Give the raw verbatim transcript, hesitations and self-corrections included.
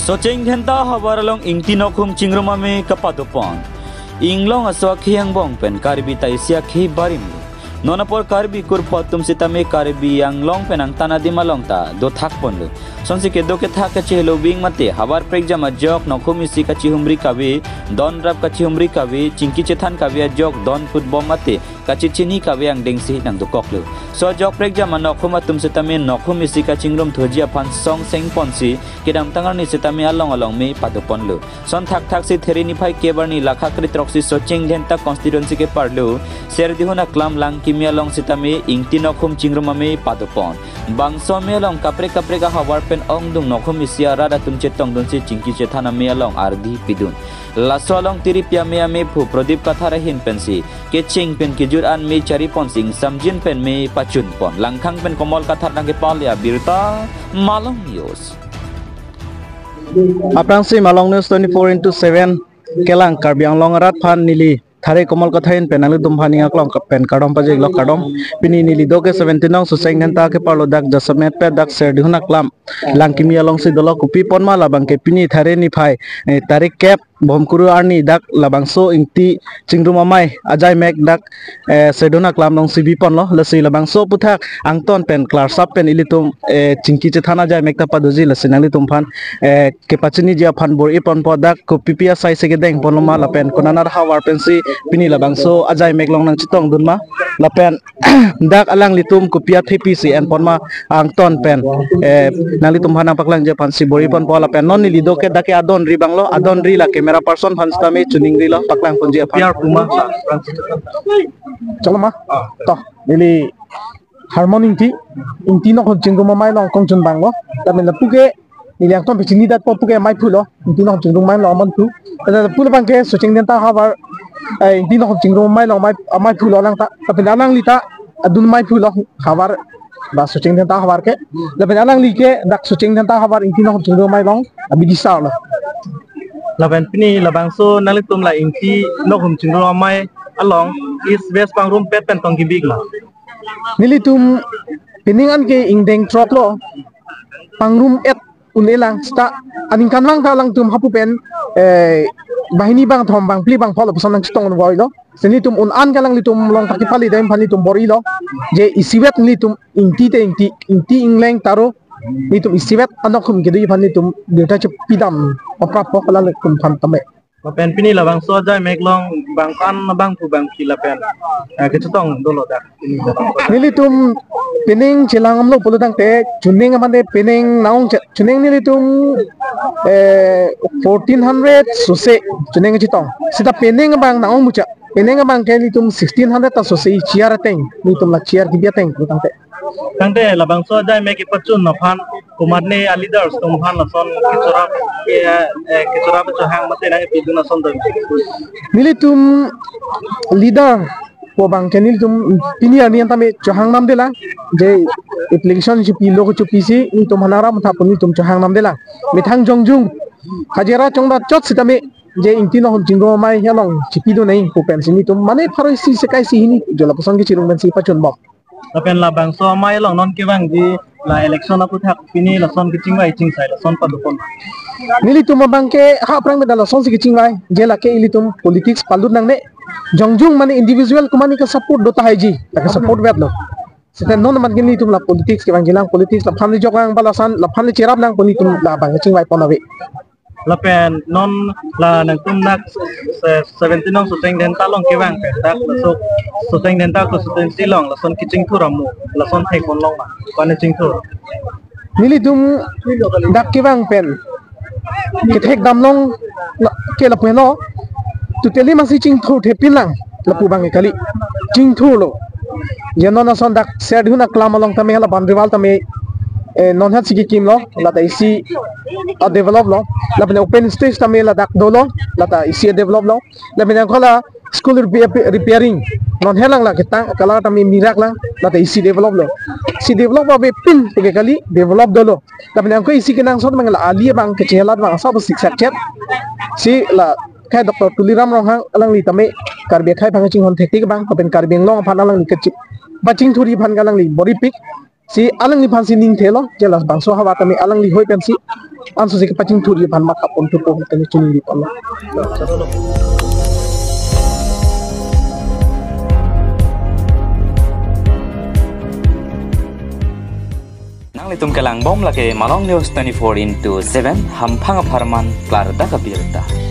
Socheng Dhenta havar along Ingti Nokhum chingrum amei kapado pon. Inglong aso akhei angbong pen Karbi ta isi akhei barim. Non apor Karbi kurpho atum sitame Karbi Anglong pen angtan adim along ta dothak ponlo. Sonsi kedo kethak kachehelo ving mate havar prekjam ajok nokhum isi kachihumri kave, don rap kachihumri kave, chingki chethan kave ajok don putbom mate kachechini kave angdengsi nangdokoklo. So ajok prekjam anokhum atum sitame nokhum isi kachingrum thuji aphan song seng ponsi kedamtang arni sitame along along mei pado ponlo. Son thakthak si There niphai kep arni lakha kre-throksi Socheng Dhenta constituency keparlo Serdihun Aklam Langkimi along sitame Ingti Nokhum chingrum amei pado pon. Bangso amei along kaprek kaprek ahavar pen ongdung nokhum isi arat atum chetongdunsi chingki chethan amei along ardi pidun. Laso along tiripi amei ameiphu Pradip Kathar ahin pensi kecheng pen kejut an mei chari ponsi ingsamjin pen mei pachun pon. Langkhang pen Komol Kathar nangkepale abirta, Malong News. Aphrangsi Malong News twenty-four into seven kelang Karbi Anglong arat aphan neli Thare Komol Kathar ahin pen nanglitum aphan ning aklong pen kardom pajirlo, kardom. Pini neli do ke seventeen nong Socheng Dhenta keparlo dak jasemet pet dak Serdihun Aklam Langkimi alongsi dolo. Kopi ponma labang ke pini Thare niphai, eh, tarik kep Bhomkuru arni dak labangso Ingti chingrum amei ajaimek dak, eh, Serdihun Aklam alongsi bi ponlo. Lasi labangso aphuthak angton pen klarsap pen ilitum, eh, chingki chethan ajaimek ta padoji. Lasi nanglitum aphan, eh, kepachiniji aphan bor-i ponpo, dak kopipi asai si kedeng ponloma lapen konat ahavar pensi pini labangso ajaimek along nangchetongdunma lapen dak alanglitum kopi athepi si en ponma angton pen, eh, nanglitum aphan nangpaklangji aphansi bor-i ponpo lapen non neli do ke dak ke adon ri abanglo, adon ri la camera person aphan sitame chuning rilo, paklang ponji aphan. Piar puma. Chalo ma. To, neli Harmon Ingti, Ingti Nokhum chingrum amei along kongchun abanglo. Lapen lapu ke neli angton pachini datpo, pu ke ameiphulo, Ingti Nokhum chingrum amei along ameiphu. Lapen lapu labang ke Socheng Dhenta havar, eh, Ingti Nokhum chingrum amei along amei, ameiphulo alang ta. Lapen alangli ta adun ameiphulo havar ba Socheng Dhenta havar ke. Lapen alangli ke dak Socheng Dhenta havar Ingti Nokhum chingrum amei along abidi sarlo. Lapen pini labangso nanglitum la Ingti Nokhum chingrum amei along East West pangrumpet pen tong kibik ma? Nelitum pining an ke ingdeng throklo, pangrum-et un-e lang seta aningkanvang ta alangtum hapu pen, eh, banghini bangthom bangphli bangpho lapuson nangchetong un-e lo. Si nelitum un-an ke alanglitum along ta kepali dam aphan nelitum bor-ilo. Je isivet nelitum Ingti te Ingti, Ingti Ingleng Taro, nelitum isivet anokhum kedoji aphan nelitum birta chepidam paprappo alanglitum aphan tame. Lapen pini labangso ajaimek along bangphan bangphu bangphi lapen, eh, kechetong dolo dak pini labangso? Nelitum pining chelang amlo pulo tangte chuning amande pining naung che-, chuning nelitum, eh, fourteen hundred sose chuning chetong. Seta pining abang naung muchot. Pining abang ke nelitum sixteen hundred ta sose chair ateng. Nelitum la chair kebi ateng pulo tangte. Tangte labangso ajaimek kepachun aphan komatne a-leaders atum aphan lason kechorap, eh, eh, kechorap chohang mate nangpidun ason do? Nelitum leader pu abang ke nelitum pini arni an tame chohang namdelang, je application chepilo kechopisi nelitum aphan aram tha pu nelitum chohang namdelang. Methang jongjung hajira chongda chot sitame je Ingti Nokhum chingrum amei along chepidun nangji pu pensi nelitum mane pharo isi sekai isi hini jo lapuson kechirung pensi pachunbom. Lapen labangso amei along non kevangji la election aphuthak pini lason kechingvai chingsai lason pado pon? Nelitum abang ke ha aphrang meda lasonsi kechingvai, je lake ilitum politics palut nangne, jongjung mane individual komatne ke support do tahaiji, lake support vetlo. Seta non amat ke nelitum la politics kevangjilang, politics laphan rijoklang ba lason laphan richeraplang pu nelitum labang kechingvai pon ave. Lapen non la nangtum dak se-, seventeen nong Socheng Dhenta along kevang pen dak laso Socheng Dhenta constituency along lason kechingthur amo lason thek ponlong ma, pane chingthur? Nelitum dak kevang pen kethek damlong la, ke lapu heno, totally masi chingthur thepinlang lapu abang ke kali, chingthurlo. Je non ason dak Serdihun Aklam along tame la boundary wall tame, eh, non hat si kekimlo, lata isi a-develop lo. Lapen open stage tame ladak dolo, lata isi a-develop lo. Lapen angkol la school repair, repairing, non helang la ketang kalar tame mirak lang, lata isi develop lo. Si develop avepin pu ke kali, develop dolo. Lapen angkol isi kenangsot abang la ali abang kechela abang asap sik sak chet. Si la kai Doctor Tuliram Ronghang alangli tame Karbi akhei aphan kachinghon thektik abang, lapen Karbi Anglong aphan alangli kechi-, pachingthurji aphan ke alangli bor-ipik. Si alangliphan si ning thelo, je labangso havar tame alangli hoi pensi Anso si kepachingthurji aphan mathapon thupo kami chiningri ponlo. Nanglitum kelang bom lake Malong News twenty-four into seven, hamphang apharman klardak abirta.